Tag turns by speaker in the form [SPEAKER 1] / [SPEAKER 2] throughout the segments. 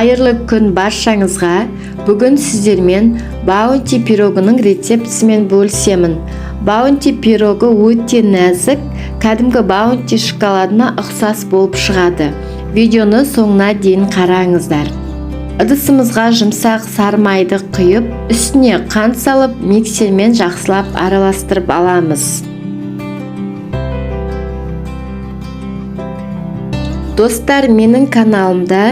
[SPEAKER 1] Қайырлы күн баршаңызға! Бүгін сіздермен Баунти пирогының рецептісімен бөлісемін. Баунти пирогы өте нәзік, кәдімгі Баунти шоколадына ұқсас болып шығады. Видеоны соңына дейін қараңыздар. Ыдысымызға жұмсақ сары майды құйып, үстіне қант салып, миксермен жақсылап араластырып аламыз. Достар, менің каналымда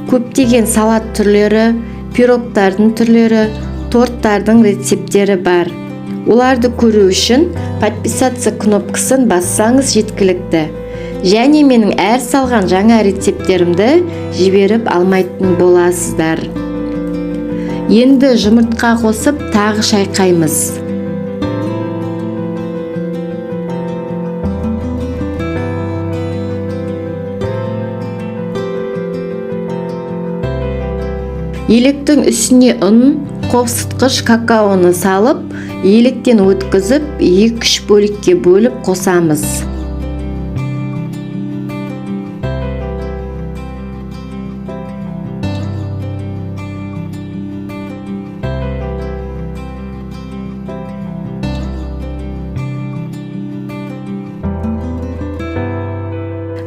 [SPEAKER 1] көптеген салат түрлері, пирогтардың түрлері, торттардың рецепттері бар. Оларды көру үшін подписаться кнопкасын бассаңыз жеткілікті. Және менің әр салған жаңа рецепттерімді жіберіп алмайтын боласыздар. Енді жұмыртқа қосып, тағы шайқаймыз. Електің үстіне ұн, қопсытқыш какаоны салып, електен өткізіп, 2-3 бөлікке бөліп қосамыз.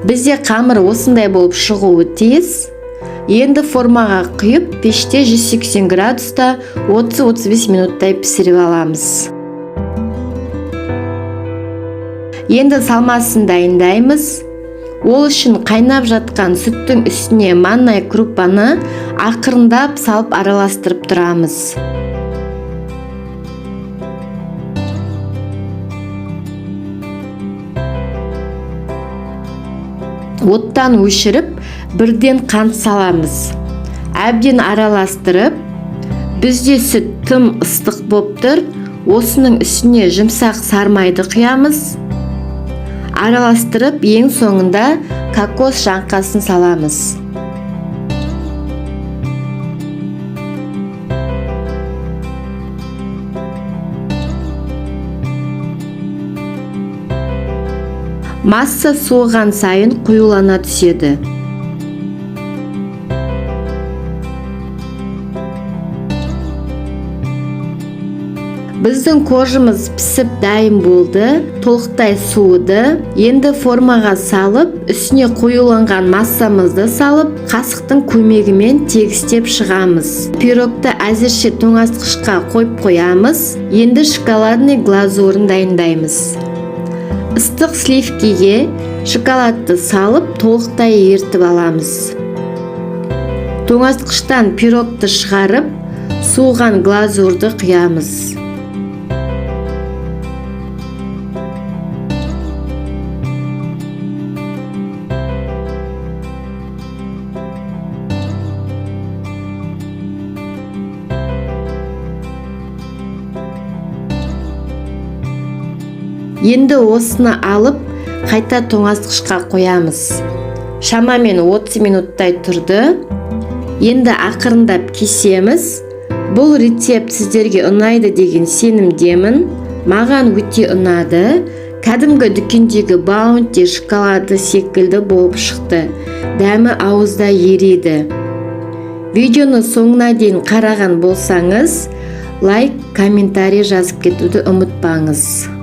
[SPEAKER 1] Бізде қамыр осындай болып шығуы тиіс. Енді формаға құйып, пеште 180 градуста 30-35 минуттай пісіріп аламыз. Енді салмасын дайындаймыз. Ол үшін қайнап жатқан сүттің үстіне манная крупаны ақырындап салып араластырып тұрамыз. Оттан өшіріп, бірден қант саламыз. Әбден араластырып, бізде сүт тым ыстық боп тұр. Осының үстіне жұмсақ сармайды құямыз. Араластырып, ең соңында кокос жаңқасын саламыз. Масса суыған сайын қоюлана түседі. Біздің коржымыз пісіп дайын болды, толықтай суыды. Енді формаға салып, үстіне қоюланған массамызды салып, қасықтың көмегімен тегістеп шығамыз. Пирогты әзірше тоңазытқышқа қойып қоямыз. Енді шоколадный глазурын дайындаймыз. Ыстық сливкиге шоколадты салып, толықтай ерітіп аламыз. Тоңазытқыштан пирогты шығарып, суыған глазурды құямыз. Енді осыны алып, қайта тоңазытқышқа қоямыз. Шамамен 30 минуттай тұрды. Енді ақырындап кесеміз. Бұл рецепт сіздерге ұнайды деген сенімдемін. Маған өте ұнады. Кәдімгі дүкендегі Баунти шоколады секілді болып шықты. Дәмі ауызда ериді. Видеоны соңына дейін қараған болсаңыз, лайк, комментарий жазып кетуді ұмытпаңыз.